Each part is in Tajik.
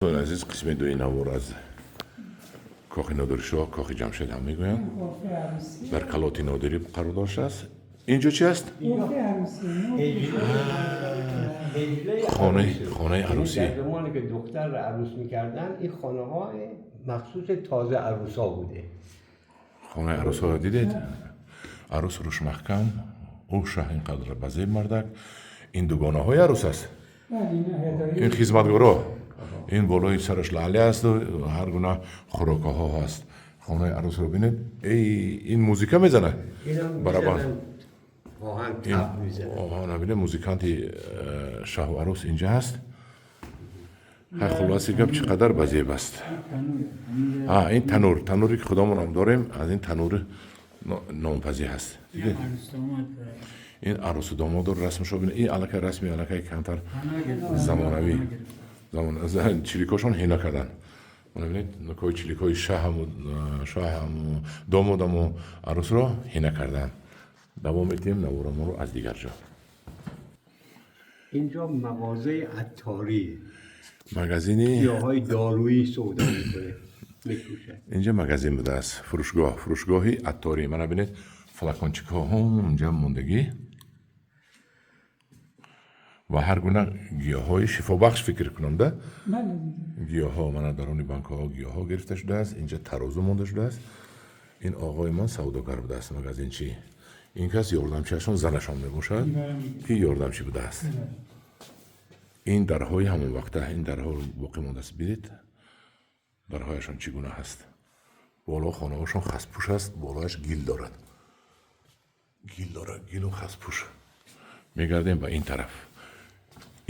Азиз, қисми дуи навор аз кохи Нодиршоҳ, кохи Ҷамшед ҳам мегӯянд, дар калоти Нодирӣ қарор доштааст. Инҷо чи аст? Хонаи арӯсӣ. Дар замоне ки духтарро арӯс мекарданд, ин хонаҳои махсуси тоза арӯсҳо буде. Хонаи арӯсҳоро дидед? Арӯс рӯш маҳкам, ӯ шаҳ ин қадр ба зеб мардак. Ин дугонаҳои арӯс аст, ин хизматгоро, ин болои сараш лаъли асту ҳар гуна хӯрокаҳо ҳаст. Хонаи арӯсро бинед. Эй, ин музика мезанад, барабан, бинед, музиканти шаҳу арӯс инҷа ҳаст. Ҳай, хулоси гап, чӣ қадар ба зеб аст. Ин танур, тануре ки худамонам дорем, аз ин танур нонпазӣ ҳаст. Дидед, ин арӯсу домодро расмшо бинед. Ин аллакай расми аллакай камтар замонавӣ, чиликошон ҳина карданд. Бинед, нукои чиликои шаҳаму шоҳаму домодаму арӯсро ҳина карданд. Давом медиҳем наворамонро аз дигар ҷо. Инҷо мағозаи атторӣ, магазини гиёҳҳои доруӣ савдо мекунад, мефурӯшад. Инҷа магазин будааст, фурӯшгоҳ, фурӯшгоҳи атторӣ. Мана бинед, флакончикҳо унҷа мондагӣ ва ҳар гуна гиёҳҳои шифобахш, фикр кунам да, гиёҳҳо мана даруни банкаҳо гиёҳҳо гирифта шудааст. Инҷа тарозу монда шудааст. Ин оғои ман савдогар будааст, магазинчӣ. Ин кас ёрдамчиашон, занашон мебошад, ки ёрдамчӣ будааст. Ин дарҳои ҳамон вақта, ин дарҳо боқӣ мондааст. Бинед, дарҳояшон чӣ гуна ҳаст. Боло хонаҳошон хаспӯш аст, болояш гил дорад, гил дорад, гилу хаспӯш. Мегардем ба ин тараф.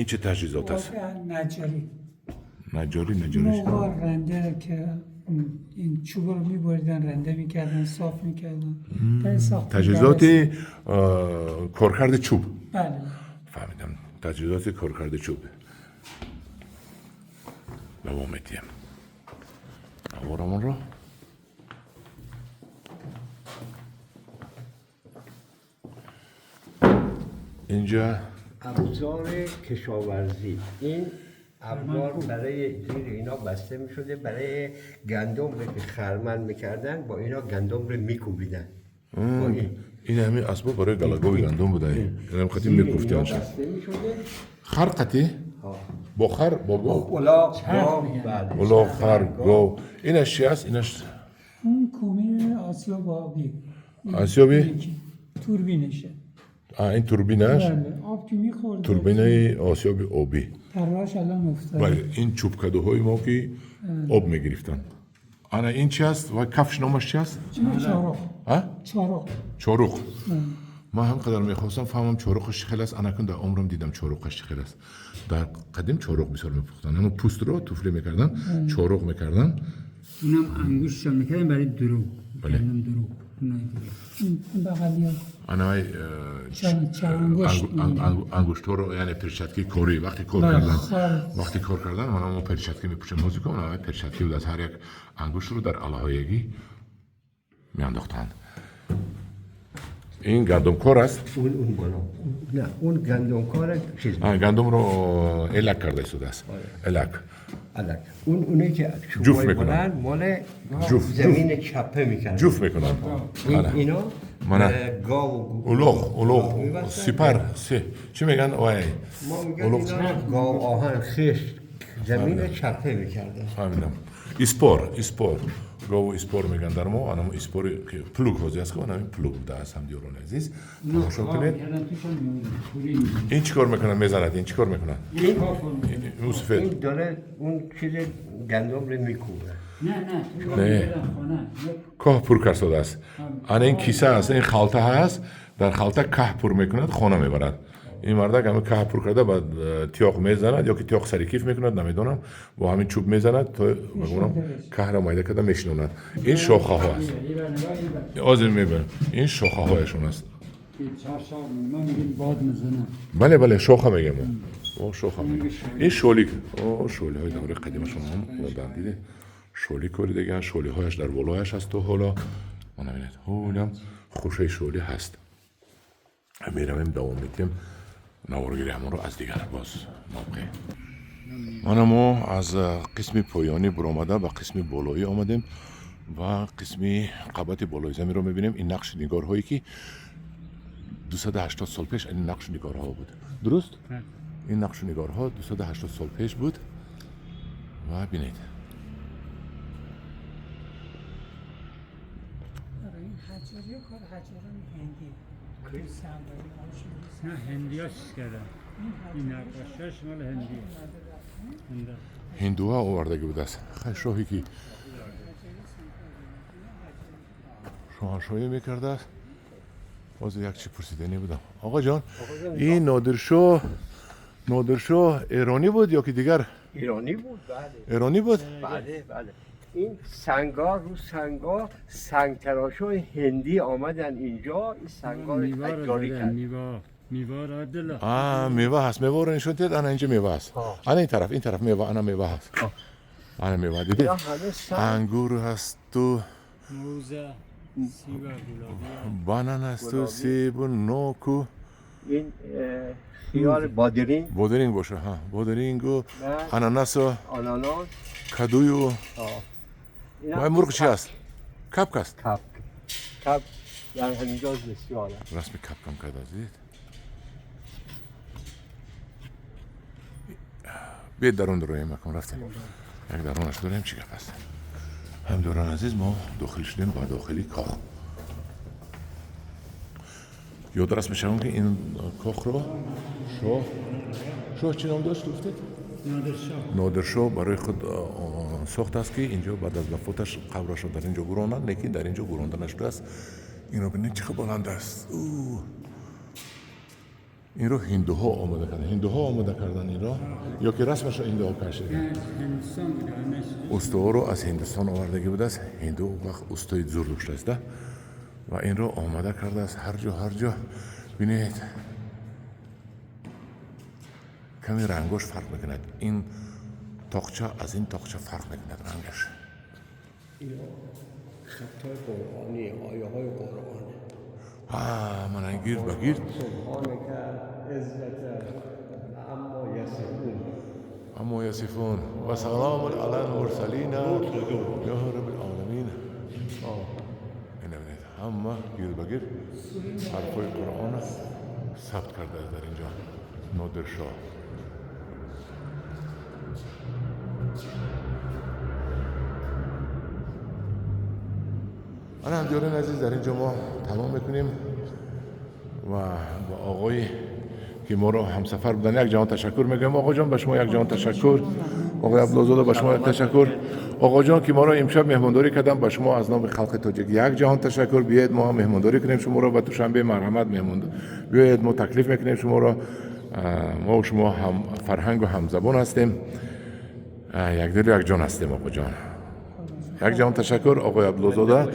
Ин чӣ таҷҳизот аст? Наҷҷорӣ. Наҷҷорӣ, наҷҷорӣ. Муғор, رنده که این چوب رو میبریدن، رنده میکردن، صاف میکردن. таҷҳизоти коркарди чӯб. بله. Фаҳмидам, таҷҳизоти коркарди чӯб. Давом медиҳем наворамонро. Инҷа ابزار کشاورزی. این ابزار برای زیر اینا بسته میشده، برای گندم رو که خرمن میکردن، با اینا گندم رو میکوبیدن. Ин ҳамин асбоб барои галагови гандум буда, инам қати мекуфтиан. بسته میشده. Хар қати, бо хар, бо гов. الاغ، گاو، بله. Улоғ, хар, гов. Инаш чи аст, инаш? اون کومه آسیاب آبی. Осиёби توربینشه. ин турбинаш. بله، آب که میخورد. Турбинаи осиёби обӣ. پرواش الان افتاده. Бале, ин чӯбкадуҳои мо ки об мегирифтанд. Ана ин чи аст ва кафш номаш чи аст? چارخ. А? چارخ. Чоруқ. Ман ҳам қадар мехостам фаҳмам, чоруқаш чӣ хел аст. Анакун дар умрам дидам, чоруқаш чӣ хел аст. Дар қадим чоруқ бисёр мепухтанд, ҳамн пӯстро туфле мекарданд, чоруқ мекарданд. اونم انگوششو میکردن برای درو. بله. گندم درو. اونایی دیگه. این بغلی ها. Анавай چنگشت. ангуштҳоро, яъне перчатки корӣ, вақти кор кардан, вақти кор кардан мана мо перчатки мепӯшем ҳозир ку, анавай перчатки буд, аз ҳар як ангуштро дар алоҳоягӣ меандохтанд. Ин гандумкор аст. اون اون بالا، نه، اون گندمکار چیز. Гандумро элак карда истодааст, элак. الک. اون اونایی که جوف چوبای میکنن. بلند مال جوف، زمین چپه میکردن. ҷуф мекунанд. این ана. اینا منه. گاو و улоғ, улоғ. می‌بستن. Сипар чӣ мегӯянд, вай. ما میگن الاغ. اینا گاو آهن، خشت، زمین چپه میکردن. Фаҳмидам, испор, испор, гову испор мегӯянд дар мо. Анамо испори плуг ҳозир аст ку, анами плуг будааст. Ҳамдиёрони азиз, тамошо кунед. میکردن توشون میومدن. پوری می‌زدن. Ин чӣ кор мекунад, мезанад, ин чӣ кор мекунад? این کار می‌کردن. ин сафед. این داره اون چیز گندم رو میکوبه. نه نه، تو نه. می‌کردن خانه. Коҳ пур кардааст. Ана ин киса аст, ин халта ҳаст, дар халта каҳ пур мекунад, хона мебарад. Ин мардак ҳамин каҳ пур карда, баъд тиёқ мезанад ё ки тиёқ сари киф мекунад, намедонам, бо ҳамин чӯб мезанад, то мегӯям каҳро майда карда мешинонад. Ин шохаҳо аст. این بر نگاه، این بر. ҳозир мебарам, ин шохаҳояшон аст. که چهار ما میگیم باد میزنه. Бале, бале, шоха мегем мо, о, шоха мегем. Ин шолик, о, шолиҳои давраи қадимашон ҳам омодаанд. Дидед, шолӣ коридагианд, шолиҳояш дар болояш аст то ҳоло. Мана бинед, ҳолам хушаи шолӣ ҳаст. Меравем, давом медиҳем наворгири ҳамонро аз дигар боз мавқеъ. Мана мо аз қисми поёнӣ буромада ба қисми болоӣ омадем ва қисми қабати болои заминро мебинем. Ин нақши нигорҳое ки 280 сол пеш ин нақшу нигорҳо буд. Дуруст? Ин нақшу нигорҳо 280 сол пеш буд ва бинед. نه هندی ها چیز کردن این نقاشیش مال هندیه. Ҳиндуҳо овардагӣ будааст. Хай шоҳе ки шоҳаншоҳӣ мекардааст. Ҳозир як чи пурсиданӣ будам. Оға ҷон, ин Нодиршоҳ эронӣ буд ё ки дигар? ایرانی بود بله. Эронӣ буд? بله بله. این سنگا رو سنگا سنگ تراشای هندی آمدن اینجا این سنگا رو میوه رو حجاری زدن کردن. میوه میوه رو عبدالله. А, мева ҳаст. Меваро нишон диҳед. Ана инҷа мева ҳаст. Ана ин тараф, ин тараф мева, ана мева ҳаст. Ана мева дидед? اینا همه سنگ Ангур ҳасту موزه سیب گلابی банан ҳасту себу ноку این خیار بادرین бодиринг боша. Ҳа, бодирингу نه ананасу آناناس кадую. آه. اینا Вай мурғ чи аст? Капк аст. کپ کپ در همینجا بسیار است. Расми капкам кардааст, дидед? Биед дарун дороем, акам рафтем. Як дарунаш дорем, чӣ гап аст. Ҳамдорон азиз, мо дохил шудем ба дохили кох. Ёдрас мешавам ки ин кохро шоҳ чӣ ном дошт гуфтед? نادرشاه. Нодиршоҳ барои худ сохтааст ки инҷо баъд аз вафоташ қабрашро дар инҷо гуронанд, лекин дар инҷо гуронда нашудааст. Инро бинед, чӣ қадр баланд аст. Инро ҳиндуҳо омода карданд. Ҳиндуҳо омода карданд инро ё ки расмашро ҳиндуҳо кашиданд? هندستان بوده همه چیز. Устоҳоро аз Ҳиндустон овардагӣ будааст. Ҳинду он вақт устои зур доштааст да ва инро омода кардааст. Ҳар ҷо, ҳар ҷо бинед, каме рангош фарқ мекунад. Ин тоқча аз ин тоқча фарқ мекунад рангаш. اینا خطای قرآنی آیه های قرآنه. А, мана гирд ба гирд. سبحانك عزت عما یصفون. عما یصفون و سلام علی المرسلین یا رب العالمین. این ببینید، همه گیر به گیر حرفای قرآن ثبت کرده است در اینجا نادرشاه. من همجاران عزیز در اینجا ما تمام میکنیم و با آقای که ما رو همسفر بودن یک جهان تشکر میگم. آقا جان به شما یک جهان تشکر. آقای عبدالله به شما یک تشکر. آقا جان که ما رو امشب مهمانداری کردن، به شما از نام خلق تاجیک یک جهان تشکر. بیاید ما هم مهمانداری کنیم شما رو به دوشنبه. مرحمت مهمان بیاید، ما تکلیف میکنیم شما رو. ما و شما هم فرهنگ و هم زبان هستیم، یک دل و یک جان هستیم. آقا جان یک جهان تشکر. آقای عبدالله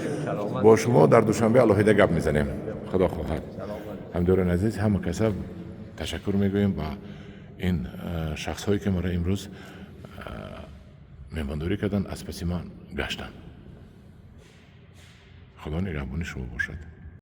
با شما در دوشنبه علاهیده گپ میزنیم، خدا خواهد. همداران عزیز، همه کسا تشکر میگوییم با این شخص هایی که ما را امروز مهمانداری کردن، از پس من گشتن. خدا نگهبان شما باشد.